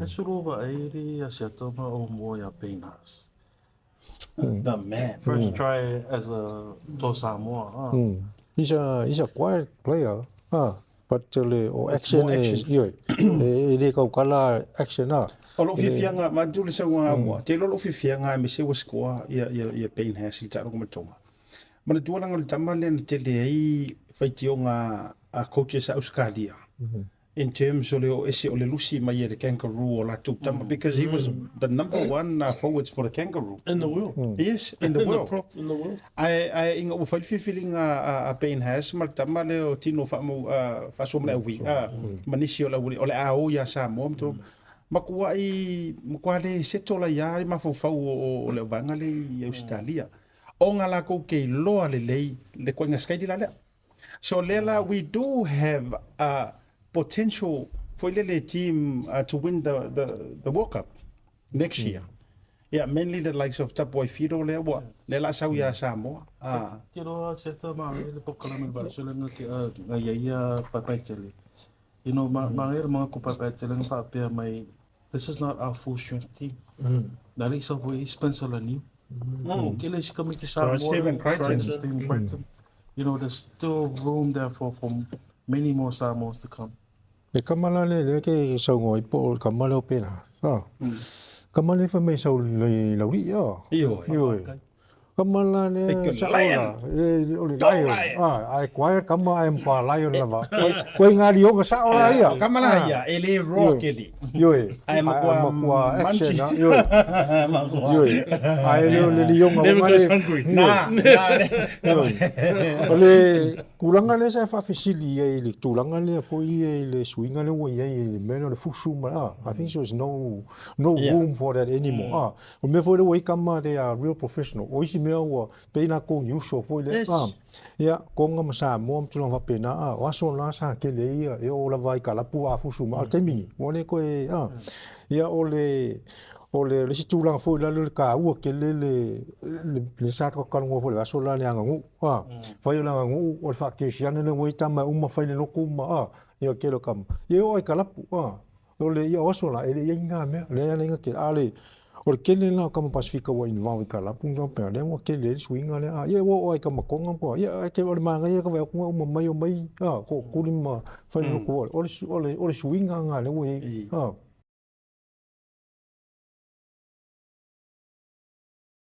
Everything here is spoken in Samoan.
E sulu vaai le asiata ma o mua ia Payne Haas. The man. First try as a to Samoa. Ah. He's a quiet player. Ah, but le o action more e action. Ioe. E le kaukala action ah. O lou fiafiaga, manatua le sauaga ua, te iloa lou fiafiaga aemaise ua score ia Payne Haas i le taaloga ma Tonga. Manatua leaga o le tama lea na tele ai faitioga a coaches a Ausetalia in terms o le o ese o le lusi mai e le Kangaroo o latou tama because he was the number one forwards for the Kangaroo. In the world. Yes, in the In the world. prop in the world. Ae ina ua fai le filifiliga a Payne Haas ma le tama lea o Tino Faamau Faasoamaleaui ma nisi o le aualii o le a o iā Samoa ma tulaga. Matuai matua le settle ai lava le mafaufau o le auvaega lea i Ausetalia ona latou te iloa lelei le ituaiga sikaili la lea. So lea la we do have a potential foi lele team to win the World Cup next year. Yeah, mainly the likes of Tapuai Fido lea ua lea la sau iā Samoa. Ah, Ke loa seta ma le pokalame le vaaso le nga ke nga ia ia paepae tele. Ma ia mga ko paepae tele nga faapea mai this is not our full strength team. Na le isa foi Spencer Leniu. Ke le isi kami ki Samoa. Stephen Crichton. Stephen Crichton. There's still room there for many more Samoans to come. Le kama la le le ke sauga i po o le kama lea o Pena. Ah. Kama le fa mai sau le lauli ah. Ioe. Ioe. Kama la le Like a sa lion. ola. E o le Go lion. lion. Ah, ai quiet kama ai mpa lion lava. Koe ngā lionga sa ola ia. O kama la ia, e le raw Ioe. keli. Ioe. Ai makua makua action. munchies. Ah, ioe. Makua. Ioe. Ai le o le lionga Never o goes ngale- hungry. Na, na, O le tulaga lea sa e faafesili ai i le tulaga lea foi ia i le suiga lea ua i ai i le mea lea o le fusu ma ah, I think there's no room for that anymore. Ah, o mea foi lea ua i kama they are real professional. O isi mea ua pei latou ni uso foi lea. Yes. Ah, ia, Tonga ma Samoa ma tulaga faapena. Ah, o aso na sa tele ai ia e oo lava i kalapu a fusu ma a o le taimi nei, ua le toe ah. Ia o le isi tulaga foi lale o le taua tele le sa talanoa foi i le aso la le aganuu. Ah, fai o le aganuu o le faakerisiano lea ua i ai tama e uma fai le lotu ma ah, ia tele o tama. Ia e oo lava i kalapu ah. O le ia o aso la e le i ai ni na mea, lea ala ai na tele. A o le tele la o tama Pasifika ua involve i kalapu ma faapea, lea ua tele ai le suiga lea. Ah, ia ua oo lava i tama Tonga ma ia ae o le manaia ka vaai atu na uma mai o mai ah, tootuli ma fai le lotu o le suiga lena lea ua i ai. Ah.